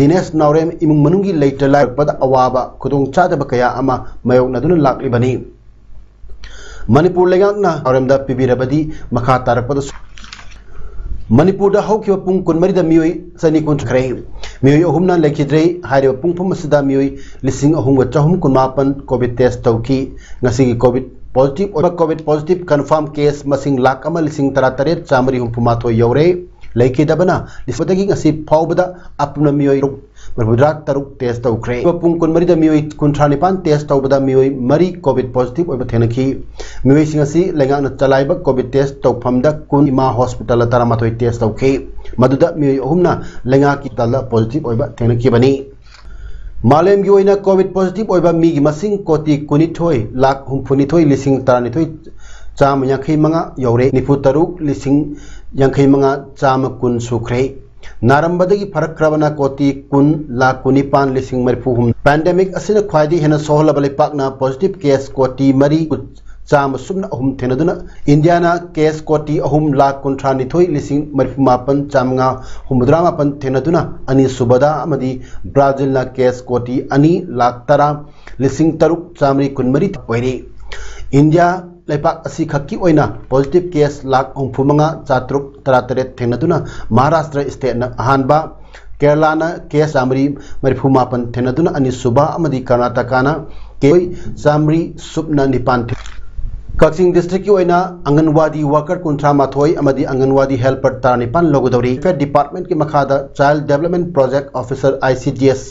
ꯗꯤꯅꯦꯁ ꯅꯥꯎꯔꯦꯝ ꯏꯃꯨꯡ ꯃꯅꯨꯡꯒꯤ ꯂꯩꯇ ꯂꯥꯏꯔꯛꯄꯗ ꯑꯋꯥꯕ ꯈꯨꯗꯣꯡꯆꯥꯗꯕ ꯀꯌꯥ ꯑꯃ ꯃꯥꯌꯣꯛꯅꯗꯨꯅ ꯂꯥꯛꯂꯤꯕꯅꯤ꯫ ꯃꯅꯤꯄꯨꯔ ꯂꯩꯉꯥꯛꯅ ꯅꯥꯎꯔꯦꯝꯗ ꯄꯤꯕꯤꯔꯕꯗꯤ ꯃꯈꯥ ꯇꯥꯔꯛꯄꯗꯁꯨ ꯃꯅꯤꯄꯨꯔꯗ ꯍꯧꯈꯤꯕ ꯄꯨꯡ ꯀꯨꯟꯃꯔꯤꯗ ꯃꯤꯑꯣꯏ ꯆꯅꯤ ꯀꯨꯟꯊ꯭ꯔꯥ ꯈꯔꯦ꯫ ꯃꯤꯑꯣꯏ ꯑꯍꯨꯝꯅ ꯂꯩꯈꯤꯗ꯭ꯔꯦ꯫ ꯍꯥꯏꯔꯤꯕ ꯄꯨꯡꯐꯝ ꯑꯁꯤꯗ ꯃꯤꯑꯣꯏ ꯂꯤꯁꯤꯡ ꯑꯍꯨꯝꯒ ꯆꯍꯨꯝ ꯀꯨꯟꯃꯥꯄꯟ COVID test ꯇꯧꯈꯤ꯫ ꯉꯁꯤꯒꯤ COVID positive ꯑꯣꯏꯕ COVID positive confirm case ꯃꯁꯤꯡ ꯂꯥꯈ ꯑꯃ ꯂꯤꯁꯤꯡ ꯇꯔꯥꯇꯔꯦꯠ ꯆꯥꯃꯔꯤ ꯍꯨꯝꯐꯨꯃꯥꯊꯣꯏ ꯌꯧꯔꯦ꯫ ꯂꯩꯈꯤꯗꯕꯅ ꯂꯤꯁꯤꯡꯗꯒꯤ ꯉꯁꯤ ꯐꯥꯎꯕꯗ ꯑꯄꯨꯟꯕ ꯃꯤꯑꯣꯏ ꯃꯔꯤꯐꯨꯇꯔꯥ ꯇꯔꯨꯛ test ꯇꯧꯈ꯭ꯔꯦ꯫ ꯄꯨꯡ ꯀꯨꯟꯃꯔꯤꯗ ꯃꯤꯑꯣꯏ ꯀꯨꯟꯊ꯭ꯔꯥ ꯅꯤꯄꯥꯟ test ꯇꯧꯕꯗ ꯃꯤꯑꯣꯏ ꯃꯔꯤ COVID positive ꯑꯣꯏꯕ ꯊꯦꯡꯅꯈꯤ꯫ ꯃꯤꯑꯣꯏꯁꯤꯡ ꯑꯁꯤ ꯂꯩꯉꯥꯛꯅ ꯆꯂꯥꯏꯕ COVID test ꯇꯧꯐꯝꯗ ꯀꯨꯟ, ꯏꯃꯥ hospital ꯇꯔꯥꯃꯥꯊꯣꯏ test ꯇꯧꯈꯤ꯫ ꯃꯗꯨꯗ ꯃꯤꯑꯣꯏ ꯑꯍꯨꯝꯅ ꯂꯩꯉꯥꯛꯀꯤ hospital positive ꯑꯣꯏꯕ ꯊꯦꯡꯅꯈꯤꯕꯅꯤ꯫ ꯃꯥꯂꯦꯝꯒꯤ ꯑꯣꯏꯅ COVID positive ꯑꯣꯏꯕ ꯃꯤꯒꯤ ꯃꯁꯤꯡ ꯀꯣꯇꯤ ꯀꯨꯟꯅꯤꯊꯣꯏ ꯂꯥꯈ ꯍꯨꯝꯐꯨꯅꯤꯊꯣꯏ ꯂꯤꯁꯤꯡ ꯇꯔꯥꯅꯤꯊꯣꯏ ꯆꯥꯝꯃ ꯌꯥꯡꯈꯩ ꯃꯉꯥ ꯌꯧꯔꯦ꯫ ꯅꯤꯐꯨ ꯇꯔꯨꯛ ꯂꯤꯁꯤꯡ ꯌꯥꯡꯈꯩ ꯃꯉꯥ ꯆꯥꯝꯃ ꯀꯨꯟ ꯁꯨꯈ꯭ꯔꯦ꯫ ꯅꯥꯔꯝꯕꯗꯒꯤ ꯐꯔꯛꯈ꯭ꯔꯕꯅ ꯀꯣꯇꯤ ꯀꯨꯟ ꯂꯥꯈ ꯀꯨꯟꯅꯤꯄꯥꯟ ꯂꯤꯁꯤꯡ ꯃꯔꯤꯐꯨ ꯍꯨꯝꯗꯣꯏ꯫ Pandemic ꯑꯁꯤꯅ ꯈ꯭ꯋꯥꯏꯗꯒꯤ ꯍꯦꯟꯅ ꯁꯣꯛꯍꯜꯂꯕ ꯂꯩꯄꯥꯛꯅ positive case ꯀꯣꯇꯤ ꯃꯔꯤ ꯆꯥꯝꯃ ꯁꯨꯞꯅ ꯑꯍꯨꯝ ꯊꯦꯡꯅꯗꯨꯅ ꯏꯟꯗꯤꯌꯥꯅ case ꯀꯣꯇꯤ ꯑꯍꯨꯝ ꯂꯥꯈ ꯀꯨꯟꯊ꯭ꯔꯥ ꯅꯤꯊꯣꯏ ꯂꯤꯁꯤꯡ ꯃꯔꯤꯐꯨ ꯃꯥꯄꯟ ꯆꯥꯝꯃꯉꯥ ꯍꯨꯝꯐꯨꯇꯔꯥ ꯃꯥꯄꯟ ꯊꯦꯡꯅꯗꯨꯅ ꯑꯅꯤꯁꯨꯕꯗ ꯑꯃꯗꯤ ꯕ꯭ꯔꯥꯖꯤꯜꯅ case ꯀꯣꯇꯤ ꯑꯅꯤ ꯂꯥꯈ ꯇꯔꯥ ꯂꯤꯁꯤꯡ ꯇꯔꯨꯛ ꯆꯥꯃꯔꯤ ꯀꯨꯟꯃꯔꯤ ꯑꯣꯏꯔꯤ꯫ ꯏꯟꯗꯤꯌꯥ ꯂꯩꯄꯥꯛ ꯑꯁꯤ ꯈꯛꯀꯤ ꯑꯣꯏꯅ positive case ꯂꯥꯈ ꯍꯨꯝꯐꯨ ꯃꯉꯥ ꯆꯥꯇ꯭ꯔꯨꯛ ꯇꯔꯥꯇꯔꯦꯠ ꯊꯦꯡꯅꯗꯨꯅ ꯃꯍꯥꯔꯥꯁꯇ꯭ꯔ stateꯅ ꯑꯍꯥꯟꯕ, ꯀꯦꯔꯂꯥꯅ case ꯆꯥꯃꯔꯤ ꯃꯔꯤꯐꯨ ꯃꯥꯄꯟ ꯊꯦꯡꯅꯗꯨꯅ ꯑꯅꯤꯁꯨꯕ ꯑꯃꯗꯤ ꯀꯔꯅꯥꯇꯀꯥꯅ case ꯆꯥꯃꯔꯤ ꯁꯨꯞꯅ ꯅꯤꯄꯥꯟ ꯊꯦꯡ-, ꯀꯛꯆꯤꯡ ꯗꯤꯁꯇ꯭ꯔꯤꯛꯀꯤ ꯑꯣꯏꯅ ꯑꯪꯒꯟꯋꯥꯗꯤ ꯋꯥꯀꯔ ꯀꯨꯟꯊ꯭ꯔꯥ ꯃꯥꯊꯣꯏ ꯑꯃꯗꯤ ꯑꯪꯒꯟꯋꯥꯗꯤ ꯍꯦꯜꯄꯔ ꯇꯔꯥꯅꯤꯄꯥꯟ ꯂꯧꯒꯗꯧꯔꯤ꯫ ꯐꯦꯠ ꯗꯤꯄꯥꯔꯠꯃꯦꯟꯠꯀꯤ ꯃꯈꯥꯗ child development project officer, ICDS,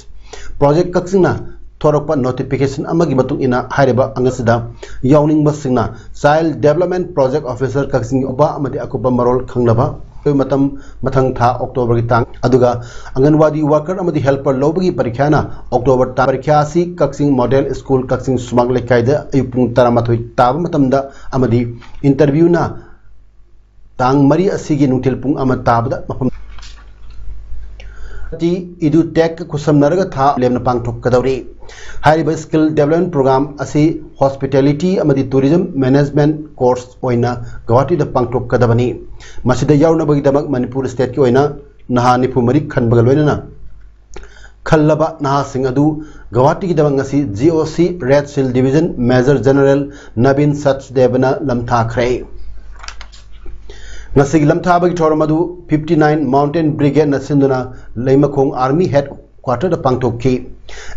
project ꯀꯛꯆꯤꯡꯅ ꯊꯣꯔꯛꯄ ꯅꯣꯇꯤꯐꯤꯀꯦꯁꯟ ꯑꯃꯒꯤ ꯃꯇꯨꯡ ꯏꯟꯅ ꯍꯥꯏꯔꯤꯕ ꯑꯉꯥꯡꯁꯤꯗ ꯌꯥꯎꯅꯤꯡꯕꯁꯤꯡꯅ child development project officer Kakching ꯌꯧꯕ ꯑꯃꯗꯤ ꯑꯀꯨꯞꯄ ꯃꯔꯣꯜ ꯈꯪꯅꯕ ꯃꯇꯝ ꯃꯊꯪ ꯊꯥ ꯑꯣꯛꯇꯣꯕꯔꯒꯤ ꯇꯥꯡ, ꯑꯗꯨꯒ ꯑꯪꯒꯟꯋꯥꯗꯤ ꯋꯥꯀꯔ ꯑꯃꯗꯤ ꯍꯦꯜꯄꯔ ꯂꯧꯕꯒꯤ ꯄꯔꯤꯈ꯭ꯌꯥꯅ ꯑꯣꯛꯇꯣꯕꯔ ꯇꯥꯡ, ꯄꯔꯤꯈ꯭ꯌꯥ ꯑꯁꯤ ꯀꯛꯆꯤꯡ ꯃꯣꯗꯦꯜ ꯁ꯭ꯀꯨꯜ, ꯀꯛꯆꯤꯡ ꯁꯨꯃꯥꯡ ꯂꯩꯀꯥꯏꯗ ꯑꯌꯨꯛ ꯄꯨꯡ ꯇꯔꯥꯃꯥꯊꯣꯏ ꯇꯥꯕ ꯃꯇꯝꯗ ꯑꯃꯗꯤ ꯏꯟꯇꯔꯚ꯭ꯌꯨꯅ ꯇꯥꯡ ꯃꯔꯤ ꯑꯁꯤꯒꯤ ꯅꯨꯡꯊꯤꯜ ꯄꯨꯡ ꯑꯃ ꯇꯥꯕꯗ ꯃꯐꯝ ꯇꯤ ꯏꯗꯨꯇꯦꯛꯀ ꯈꯨꯠꯁꯝꯅꯔꯒ ꯊꯥ ꯂꯦꯝꯅ ꯄꯥꯡꯊꯣꯛꯀꯗꯧꯔꯤ꯫ ꯍꯥꯏꯔꯤꯕ ꯁ꯭ꯀꯤꯜ ꯗꯦꯕꯂꯞꯃꯦꯟꯠ ꯄ꯭ꯔꯣꯒ꯭ꯔꯥꯝ ꯑꯁꯤ ꯍꯣꯁꯄꯤꯇꯥꯂꯤꯇꯤ ꯑꯃꯗꯤ ꯇꯨꯔꯤꯖꯝ ꯃꯦꯅꯦꯖꯃꯦꯟꯠ ꯀꯣꯔꯁ ꯑꯣꯏꯅ ꯒꯧꯍꯥꯇꯤꯗ ꯄꯥꯡꯊꯣꯛꯀꯗꯕꯅꯤ꯫ ꯃꯁꯤꯗ ꯌꯥꯎꯅꯕꯒꯤꯗꯃꯛ ꯃꯅꯤꯄꯨꯔ ꯁ꯭ꯇꯦꯠꯀꯤ ꯑꯣꯏꯅ ꯅꯍꯥ ꯅꯤꯐꯨ ꯃꯔꯤ ꯈꯟꯕꯒ ꯂꯣꯏꯅꯅ ꯈꯜꯂꯕ ꯅꯍꯥꯁꯤꯡ ꯑꯗꯨ ꯒꯧꯍꯥꯇꯤꯒꯤꯗꯃꯛ ꯉꯁꯤ GOC Red Shield Division Major General ꯅꯕꯤꯟ ꯁꯆꯗꯦꯕꯅ ꯂꯝꯊꯥꯈ꯭ꯔꯦ꯫ ꯉꯁꯤꯒꯤ ꯂꯝꯊꯥꯕꯒꯤ ꯊꯧꯔꯝ ꯑꯗꯨ fifty nine Mountain Brigadeꯅ ꯁꯤꯟꯗꯨꯅ ꯂꯩꯃꯈꯣꯡ Army Headquarterꯗ ꯄꯥꯡꯊꯣꯛꯈꯤ꯫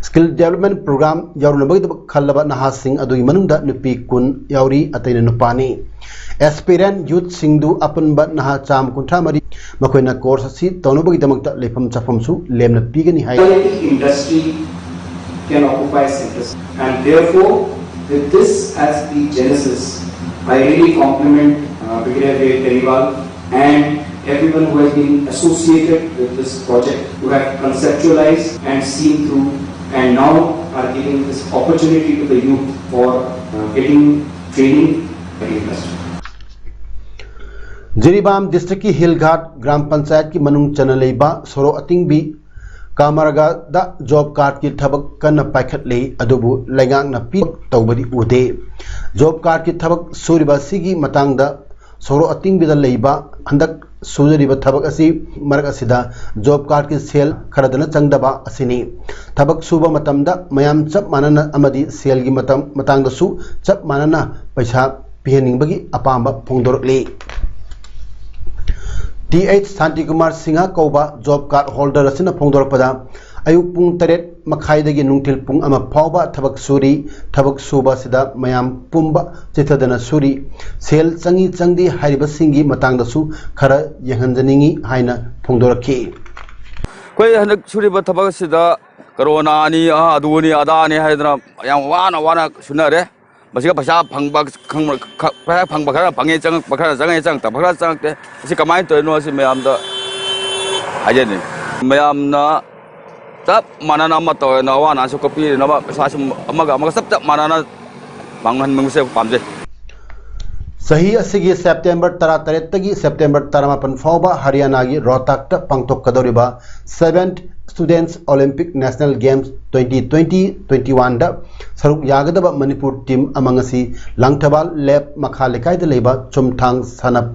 ꯁ꯭ꯀꯤꯜ ꯗꯦꯕꯂꯞꯃꯦꯟꯠ ꯄ꯭ꯔꯣꯒ꯭ꯔꯥꯝ ꯌꯥꯎꯔꯨꯅꯕꯒꯤꯗꯃꯛ ꯈꯜꯂꯕ ꯅꯍꯥꯁꯤꯡ ꯑꯗꯨꯒꯤ ꯃꯅꯨꯡꯗ ꯅꯨꯄꯤ ꯀꯨꯟ ꯌꯥꯎꯔꯤ, ꯑꯇꯩꯅ ꯅꯨꯄꯥꯅꯤ꯫ ꯑꯦꯁꯄꯤꯔꯦꯟꯠ ꯌꯨꯠꯁꯤꯡꯗꯨ ꯑꯄꯨꯟꯕ ꯅꯍꯥ ꯆꯥꯝꯃ ꯀꯨꯟꯊ꯭ꯔꯥ ꯃꯔꯤ, ꯃꯈꯣꯏꯅ ꯀꯣꯔꯁ ꯑꯁꯤ ꯇꯧꯅꯕꯒꯤꯗꯃꯛꯇ ꯂꯩꯐꯝ ꯆꯥꯐꯝꯁꯨ ꯂꯦꯝꯅ ꯄꯤꯒꯅꯤ ꯍꯥꯏ꯫ Industry can occupy centers. And therefore, with this as the genesis, I really compliment uh, Brigadier Teniwal and everyone who has been associated with this project, who have conceptualized and seen through, and now are giving this opportunity to the youth for uh, getting training in the industry. Jiribam ꯗꯤꯁꯇ꯭ꯔꯤꯛꯀꯤ ꯍꯤꯜ ꯘꯥꯠ ꯒ꯭ꯔꯥꯝ ꯄꯟꯆꯥꯌꯠꯀꯤ ꯃꯅꯨꯡ ꯆꯟꯅ ꯂꯩꯕ ꯁꯣꯔꯣꯛ ꯑꯇꯤꯡꯕꯤ ꯀꯥꯃꯔꯒꯗ ꯖꯣꯕ ꯀꯥꯔꯗꯀꯤ ꯊꯕꯛ ꯀꯟꯅ ꯄꯥꯏꯈꯠꯂꯤ, ꯑꯗꯨꯕꯨ ꯂꯩꯉꯥꯛꯅ ꯄꯤ ꯇꯧꯕꯗꯤ ꯎꯗꯦ꯫ ꯖꯣꯕ ꯀꯥꯔꯗꯀꯤ ꯊꯕꯛ ꯁꯨꯔꯤꯕ ꯑꯁꯤꯒꯤ ꯃꯇꯥꯡꯗ ꯁꯣꯔꯣꯛ ꯑꯇꯤꯡꯕꯤꯗ ꯂꯩꯕ ꯍꯟꯗꯛ ꯁꯨꯖꯔꯤꯕ ꯊꯕꯛ ꯑꯁꯤ ꯃꯔꯛ ꯑꯁꯤꯗ ꯖꯣꯕ ꯀꯥꯔꯗꯀꯤ ꯁꯦꯜ ꯈꯔꯗꯅ ꯆꯪꯗꯕ ꯑꯁꯤꯅꯤ꯫ ꯊꯕꯛ ꯁꯨꯕ ꯃꯇꯝꯗ ꯃꯌꯥꯝ ꯆꯞ ꯃꯥꯟꯅꯅ ꯑꯃꯗꯤ ꯁꯦꯜꯒꯤ ꯃꯇꯝ ꯃꯇꯥꯡꯗꯁꯨ ꯆꯞ ꯃꯥꯟꯅꯅ ꯄꯩꯁꯥ ꯄꯤꯍꯟꯅꯤꯡꯕꯒꯤ ꯑꯄꯥꯝꯕ ꯐꯣꯡꯗꯣꯔꯛꯂꯤ꯫ th ꯁꯥꯟꯇꯤꯀꯨꯃꯥꯔ ꯁꯤꯡꯍ ꯀꯧꯕ ꯖꯣꯕ ꯀꯥꯔꯗ ꯍꯣꯜꯗꯔ ꯑꯁꯤꯅ ꯐꯣꯡꯗꯣꯔꯛꯄꯗ, ꯑꯌꯨꯛ ꯄꯨꯡ ꯇꯔꯦꯠ ꯃꯈꯥꯏꯗꯒꯤ ꯅꯨꯡꯊꯤꯜ ꯄꯨꯡ ꯑꯃ ꯐꯥꯎꯕ ꯊꯕꯛ ꯁꯨꯔꯤ꯫ ꯊꯕꯛ ꯁꯨꯕ ꯑꯁꯤꯗ ꯃꯌꯥꯝ ꯄꯨꯝꯕ ꯆꯤꯊꯗꯅ ꯁꯨꯔꯤ꯫ ꯁꯦꯜ ꯆꯪꯏ ꯆꯪꯗꯦ ꯍꯥꯏꯔꯤꯕꯁꯤꯡꯒꯤ ꯃꯇꯥꯡꯗꯁꯨ ꯈꯔ ꯌꯦꯡꯍꯟꯖꯅꯤꯡꯏ ꯍꯥꯏꯅ ꯐꯣꯡꯗꯣꯔꯛꯈꯤ꯫ ꯑꯩꯈꯣꯏ ꯍꯟꯗꯛ ꯁꯨꯔꯤꯕ ꯊꯕꯛ ꯑꯁꯤꯗ ꯀꯣꯔꯣꯅꯥꯅꯤ, ꯑꯥ, ꯑꯗꯨꯅꯤ, ꯑꯗꯥꯅꯤ ꯍꯥꯏꯗꯅ ꯌꯥꯝ ꯋꯥꯅ ꯋꯥꯅ ꯁꯨꯅꯔꯦ꯫ ꯃꯁꯤꯒ ꯄꯩꯁꯥ ꯐꯪꯕ, ꯈꯪꯕ, ꯈ-, ꯄꯩꯁꯥ ꯐꯪꯕ ꯈꯔ ꯐꯪꯉꯦ, ꯆꯪꯉꯛꯄ ꯈꯔ ꯆꯪꯉꯦ, ꯆꯪꯉꯛꯇꯕ ꯈꯔ ꯆꯪꯉꯛꯇꯦ꯫ ꯑꯁꯤ ꯀꯃꯥꯏꯅ ꯇꯧꯔꯤꯅꯣ? ꯑꯁꯤ ꯃꯌꯥꯝꯗ ꯍꯥꯏꯖꯅꯤꯡꯉꯤ꯫ ꯃꯌꯥꯝꯅ ꯆꯞ ꯃꯥꯟꯅꯅ ꯑꯃ ꯇꯧꯔꯦꯅ, ꯑꯋꯥ ꯑꯅꯥꯁꯨ ꯀꯣꯛꯄꯤꯔꯦꯅ, ꯑꯃ ꯄꯩꯁꯥꯁꯨ ꯑꯃꯒ ꯑꯃꯒ ꯆꯞ ꯆꯞ ꯃꯥꯟꯅꯅ ꯐꯪꯍꯟꯕꯁꯦ ꯄꯥꯝꯖꯩ꯫ ꯆꯍꯤ ꯑꯁꯤꯒꯤ ꯁꯦꯞꯇꯦꯝꯕꯔ ꯇꯔꯥꯇꯔꯦꯠꯇꯒꯤ ꯁꯦꯞꯇꯦꯝꯕꯔ ꯇꯔꯥꯃꯥꯄꯟ ꯐꯥꯎꯕ ꯍꯔꯤꯌꯥꯅꯥꯒꯤ ꯔꯣꯍꯇꯥꯛꯇ ꯄꯥꯡꯊꯣꯛꯀꯗꯧꯔꯤꯕ Seventh Students Olympic National Games twenty twenty twenty-oneꯗ ꯁꯔꯨꯛ ꯌꯥꯒꯗꯕ ꯃꯅꯤꯄꯨꯔ ꯇꯤꯝ ꯑꯃ ꯉꯁꯤ ꯂꯥꯡꯊꯕꯥꯜ ꯂꯦꯞ ꯃꯈꯥ ꯂꯩꯀꯥꯏꯗ ꯂꯩꯕ ꯆꯨꯝꯊꯥꯡ ꯁꯥꯟꯅ-,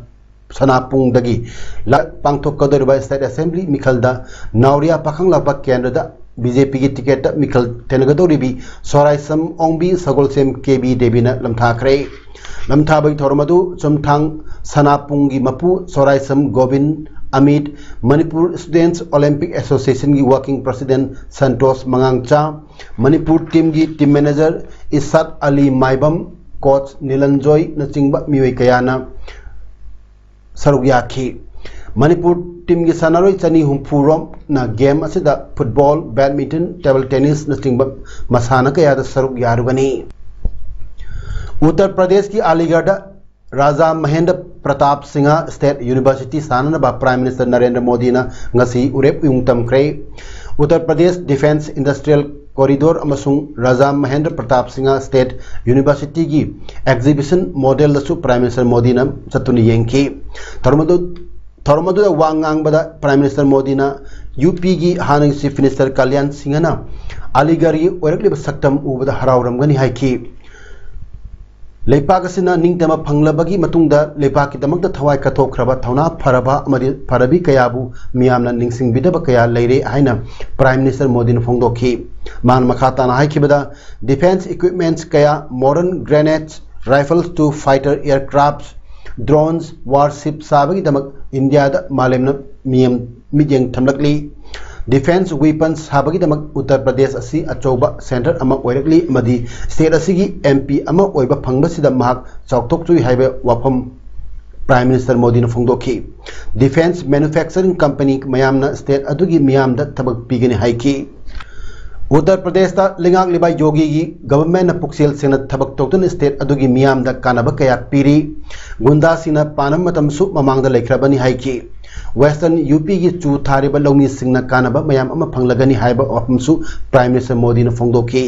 ꯁꯅꯥꯄꯨꯡꯗꯒꯤ ꯂ-, ꯄꯥꯡꯊꯣꯛꯀꯗꯧꯔꯤꯕ State Assembly ꯃꯤꯈꯜꯗ ꯅꯥꯎꯔꯤꯌꯥ ꯄꯥꯈꯪꯂꯥꯛꯄ ꯀꯦꯟꯗ꯭ꯔꯗ BJPꯒꯤ ꯇꯤꯀꯦꯠꯇ ꯃꯤꯈꯜ ꯊꯦꯡꯅꯒꯗꯧꯔꯤꯕꯤ ꯁꯣꯔꯥꯏꯁꯝ ꯑꯣꯡꯕꯤ ꯁꯒꯣꯜꯁꯦꯝ ꯀꯦ ꯕꯤ ꯗꯦꯕꯤꯅ ꯂꯝꯊꯥꯈ꯭ꯔꯦ꯫ ꯂꯝꯊꯥꯕꯒꯤ ꯊꯧꯔꯝ ꯑꯗꯨ ꯆꯨꯝꯊꯥꯡ ꯁꯅꯥꯄꯨꯡꯒꯤ ꯃꯄꯨ ꯁꯣꯔꯥꯏꯁꯝ Gobin Amit, Manipur Students Olympic Associationꯒꯤ Working President Santosh ꯃꯉꯥꯡꯆꯥ, Manipur ꯇꯤꯝꯒꯤ team manager ꯏꯁꯥꯠ ꯑꯂꯤ ꯃꯥꯏꯕꯝ, coach ꯅꯤꯂꯟꯖꯣꯏꯅꯆꯤꯡꯕ ꯃꯤꯑꯣꯏ ꯀꯌꯥꯅ ꯁꯔꯨꯛ ꯌꯥꯈꯤ꯫ ꯃꯅꯤꯄꯨꯔ ꯇꯤꯝꯒꯤ ꯁꯥꯟꯅꯔꯣꯏ ꯆꯅꯤ ꯍꯨꯝꯐꯨ ꯔꯣꯝꯅ game ꯑꯁꯤꯗ football, badminton, table tennisꯅꯆꯤꯡꯕ ꯃꯁꯥꯟꯅ ꯀꯌꯥꯗ ꯁꯔꯨꯛ ꯌꯥꯔꯨꯒꯅꯤ꯫ ꯎꯠꯇꯔ ꯄ꯭ꯔꯗꯦꯁꯀꯤ ꯑꯂꯤꯒꯔꯗ ꯔꯥꯖꯥ Mahendra Pratap Singh State University ꯁꯥꯟꯅꯅꯕ Prime Minister Narendra ꯃꯣꯗꯤꯅ ꯉꯁꯤ ꯎꯔꯦꯞ ꯎꯌꯨꯡ ꯇꯝꯈ꯭ꯔꯦ꯫ Uttar Pradesh Defence Industrial Corridor ꯑꯃꯁꯨꯡ ꯔꯥꯖꯥ Mahendra Pratap Singh State Universityꯒꯤ exhibition modelꯗꯁꯨ Prime Minister ꯃꯣꯗꯤꯅ ꯆꯠꯇꯨꯅ ꯌꯦꯡꯈꯤ꯫ ꯊꯧꯔꯝ ꯑꯗꯨ, ꯊꯧꯔꯝ ꯑꯗꯨꯗ ꯋꯥ ꯉꯥꯡꯕꯗ Prime Minister ꯃꯣꯗꯤꯅ UPꯒꯤ ꯍꯥꯟꯅꯒꯤ Chief Minister ꯀꯂꯌꯥꯟ ꯁꯤꯡꯍꯅ ꯑꯂꯤꯒꯔꯒꯤ ꯑꯣꯏꯔꯛꯂꯤꯕ ꯁꯛꯇꯝ ꯎꯕꯗ ꯍꯔꯥꯎꯔꯝꯒꯅꯤ ꯍꯥꯏꯈꯤ꯫ ꯂꯩꯄꯥꯛ ꯑꯁꯤꯅ ꯅꯤꯡꯇꯝꯕ ꯐꯪꯂꯕꯒꯤ ꯃꯇꯨꯡꯗ ꯂꯩꯄꯥꯛꯀꯤꯗꯃꯛꯇ ꯊꯋꯥꯏ ꯀꯠꯊꯣꯛꯈ꯭ꯔꯕ ꯊꯧꯅꯥ ꯐꯔꯕ ꯑꯃꯗꯤ ꯐꯔꯕꯤ ꯀꯌꯥꯕꯨ ꯃꯤꯌꯥꯝꯅ ꯅꯤꯡꯁꯤꯡꯕꯤꯗꯕ ꯀꯌꯥ ꯂꯩꯔꯦ ꯍꯥꯏꯅ Prime Minister ꯃꯣꯗꯤꯅ ꯐꯣꯡꯗꯣꯛꯈꯤ꯫ ꯃꯍꯥꯛꯅ ꯃꯈꯥ ꯇꯥꯅ ꯍꯥꯏꯈꯤꯕꯗ, defence equipments ꯀꯌꯥ, modern grenades, rifles to fighter aircrafts, drones, warship ꯁꯥꯕꯒꯤꯗꯃꯛ ꯏꯟꯗꯤꯌꯥꯗ ꯃꯥꯂꯦꯝꯅ ꯃꯤꯌꯥꯝ ꯃꯤꯠꯌꯦꯡ ꯊꯝꯂꯛꯂꯤ꯫ Defense weapons ꯁꯥꯕꯒꯤꯗꯃꯛ ꯎꯠꯇꯔ ꯄ꯭ꯔꯗꯦꯁ ꯑꯁꯤ ꯑꯆꯧꯕ centre ꯑꯃ ꯑꯣꯏꯔꯛꯂꯤ ꯑꯃꯗꯤ state ꯑꯁꯤꯒꯤ M P ꯑꯃ ꯑꯣꯏꯕ ꯐꯪꯕꯁꯤꯗ ꯃꯍꯥꯛ ꯆꯥꯎꯊꯣꯛꯆꯔꯤ ꯍꯥꯏꯕ ꯋꯥꯐꯝ Prime Minister ꯃꯣꯗꯤꯅ ꯐꯣꯡꯗꯣꯛꯈꯤ꯫ Defense manufacturing company ꯃꯌꯥꯝꯅ state ꯑꯗꯨꯒꯤ ꯃꯤꯌꯥꯝꯗ ꯊꯕꯛ ꯄꯤꯒꯅꯤ ꯍꯥꯏꯈꯤ꯫ ꯎꯠꯇꯔ ꯄ꯭ꯔꯗꯦꯁꯇ ꯂꯩꯉꯥꯛꯂꯤꯕ ꯌꯣꯒꯤꯒꯤ governmentꯅ ꯄꯨꯛꯆꯦꯜ ꯁꯦꯡꯅ ꯊꯕꯛ ꯇꯧꯗꯨꯅ state ꯑꯗꯨꯒꯤ ꯃꯤꯌꯥꯝꯗ ꯀꯥꯟꯅꯕ ꯀꯌꯥ ꯄꯤꯔꯤ꯫ ꯒꯨꯟꯗꯥꯁꯤꯡꯅ ꯄꯥꯟꯕ ꯃꯇꯝꯁꯨ ꯃꯃꯥꯡꯗ ꯂꯩꯈ꯭ꯔꯕꯅꯤ ꯍꯥꯏꯈꯤ꯫ Western UPꯒꯤ ꯆꯨ ꯊꯥꯔꯤꯕ ꯂꯧꯃꯤꯁꯤꯡꯅ ꯀꯥꯟꯅꯕ ꯃꯌꯥꯝ ꯑꯃ ꯐꯪꯂꯒꯅꯤ ꯍꯥꯏꯕ ꯋꯥꯐꯝꯁꯨ Prime Minister ꯃꯣꯗꯤꯅ ꯐꯣꯡꯗꯣꯛꯈꯤ꯫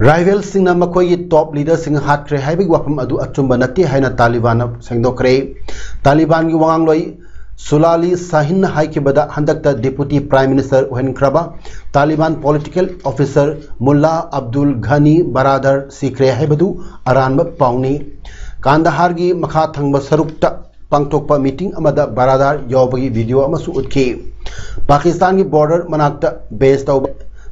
Rivalꯁꯤꯡꯅ ꯃꯈꯣꯏꯒꯤ top leaderꯁꯤꯡ ꯍꯥꯠꯈ꯭ꯔꯦ ꯍꯥꯏꯕꯒꯤ ꯋꯥꯐꯝ ꯑꯗꯨ ꯑꯆꯨꯝꯕ ꯅꯠꯇꯦ ꯍꯥꯏꯅ ꯇꯥꯂꯤꯕꯥꯟꯅ ꯁꯦꯡꯗꯣꯛꯈ꯭ꯔꯦ꯫ ꯇꯥꯂꯤꯕꯥꯟꯒꯤ ꯋꯥꯉꯥꯡꯂꯣꯏ ꯁꯨꯂꯥꯂꯤ ꯁꯥꯍꯤꯟꯅ ꯍꯥꯏꯈꯤꯕꯗ, ꯍꯟꯗꯛꯇ Deputy Prime Minister ꯑꯣꯏꯍꯟꯈ꯭ꯔꯕ ꯇꯥꯂꯤꯕꯥꯟ political officer ꯃꯨꯜꯂꯥ ꯑꯕꯗꯨꯜ ꯘꯅꯤ ꯕꯔꯥꯗꯔ ꯁꯤꯈ꯭ꯔꯦ ꯍꯥꯏꯕꯗꯨ ꯑꯔꯥꯟꯕ ꯄꯥꯎꯅꯤ꯫ ꯀꯥꯟꯗꯍꯥꯔꯒꯤ ꯃꯈꯥ ꯊꯪꯕ ꯁꯔꯨꯛꯇ ꯄꯥꯡꯊꯣꯛꯄ meeting ꯑꯃꯗ ꯕꯔꯥꯗꯥꯔ ꯌꯥꯎꯕꯒꯤ video ꯑꯃꯁꯨ ꯎꯠꯈꯤ꯫ ꯄꯥꯀꯤꯁꯇꯥꯟꯒꯤ border ꯃꯅꯥꯛꯇ base ꯇꯧꯕ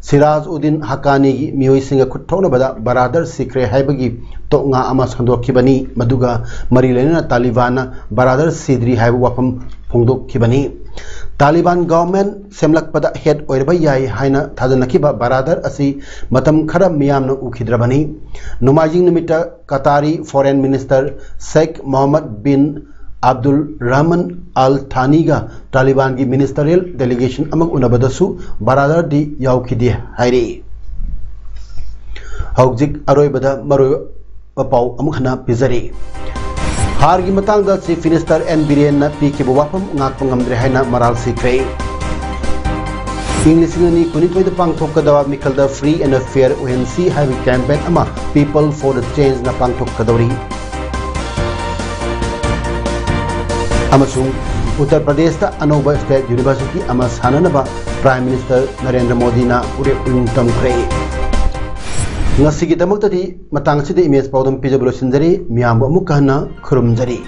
ꯁꯤꯔꯥꯖ ꯎꯗꯤꯟ ꯍꯛꯀꯥꯅꯤꯒꯤ ꯃꯤꯑꯣꯏꯁꯤꯡꯒ ꯈꯨꯠ ꯊꯣꯛꯅꯕꯗ ꯕꯔꯥꯗꯥꯔ ꯁꯤꯈ꯭ꯔꯦ ꯍꯥꯏꯕꯒꯤ ꯇꯣꯛꯉꯥ ꯑꯃ ꯁꯟꯗꯣꯛꯈꯤꯕꯅꯤ, ꯃꯗꯨꯒ ꯃꯔꯤ ꯂꯩꯅꯅ ꯇꯥꯂꯤꯕꯥꯟꯅ ꯕꯔꯥꯗꯥꯔ ꯁꯤꯗ꯭ꯔꯤ ꯍꯥꯏꯕ ꯋꯥꯐꯝ ꯐꯣꯡꯗꯣꯛꯈꯤꯕꯅꯤ꯫ ꯇꯥꯂꯤꯕꯥꯟ government ꯁꯦꯝꯂꯛꯄꯗ head ꯑꯣꯏꯔꯕ ꯌꯥꯏ ꯍꯥꯏꯅ ꯊꯥꯖꯅꯈꯤꯕ ꯕꯔꯥꯗꯥꯔ ꯑꯁꯤ ꯃꯇꯝ ꯈꯔ ꯃꯤꯌꯥꯝꯅ ꯎꯈꯤꯗ꯭ꯔꯕꯅꯤ꯫ ꯅꯣꯡꯃꯥꯏꯖꯤꯡ ꯅꯨꯃꯤꯠꯇ ꯀꯇꯥꯔꯤ Foreign Minister ꯁꯦꯈ ꯃꯣꯍꯝꯃꯗ ꯕꯤꯟ ꯑꯕꯗꯨꯜ ꯔꯍꯃꯟ ꯑꯜ ꯊꯥꯅꯤꯒ ꯇꯥꯂꯤꯕꯥꯟꯒꯤ ministerial delegation ꯑꯃꯒ ꯎꯅꯕꯗꯁꯨ ꯕꯔꯥꯗꯔꯗꯤ ꯌꯥꯎꯈꯤꯗꯦ ꯍꯥꯏꯔꯤ꯫ ꯍꯧꯖꯤꯛ ꯑꯔꯣꯏꯕꯗ ꯃꯔꯨꯑꯣꯏꯕ ꯄꯥꯎ ꯑꯃꯨꯛ ꯍꯟꯅ ꯄꯤꯖꯔꯤ꯫ ꯍꯥꯔꯒꯤ ꯃꯇꯥꯡꯗ Chief Minister ꯑꯦꯟ ꯕꯤꯔꯦꯟꯅ ꯄꯤꯈꯤꯕ ꯋꯥꯐꯝ ꯉꯥꯛꯄ ꯉꯝꯗ꯭ꯔꯦ ꯍꯥꯏꯅ ꯃꯔꯥꯜ ꯁꯤꯈ꯭ꯔꯦ꯫ ꯏꯪ ꯂꯤꯁꯤꯡ ꯑꯅꯤ ꯀꯨꯟꯅꯤꯊꯣꯏꯗ ꯄꯥꯡꯊꯣꯛꯀꯗꯕ ꯃꯤꯈꯜꯗ Free and Fair ꯑꯣꯏꯍꯟꯁꯤ ꯍꯥꯏꯕ campaign ꯑꯃ People for the Changeꯅ ꯄꯥꯡꯊꯣꯛꯀꯗꯧꯔꯤ꯫ ꯑꯃꯁꯨꯡ ꯎꯠꯇꯔ ꯄ꯭ꯔꯗꯦꯁꯇ ꯑꯅꯧꯕ state university ꯑꯃ ꯁꯥꯅꯅꯕ Prime Minister ꯅꯔꯦꯟꯗ꯭ꯔ ꯃꯣꯗꯤꯅ ꯎꯔꯦꯞ ꯎꯌꯨꯡ ꯇꯝꯈ꯭ꯔꯦ꯫ ꯉꯁꯤꯒꯤꯗꯃꯛꯇꯗꯤ ꯃꯇꯥꯡ ꯑꯁꯤꯗ ꯏꯃꯦꯖ ꯄꯥꯎꯗꯝ ꯄꯤꯖꯕ ꯂꯣꯏꯁꯤꯟꯖꯔꯤ꯫ ꯃꯤꯌꯥꯝꯕꯨ ꯑꯃꯨꯛꯀ ꯍꯟꯅ ꯈꯨꯔꯨꯝꯖꯔꯤ꯫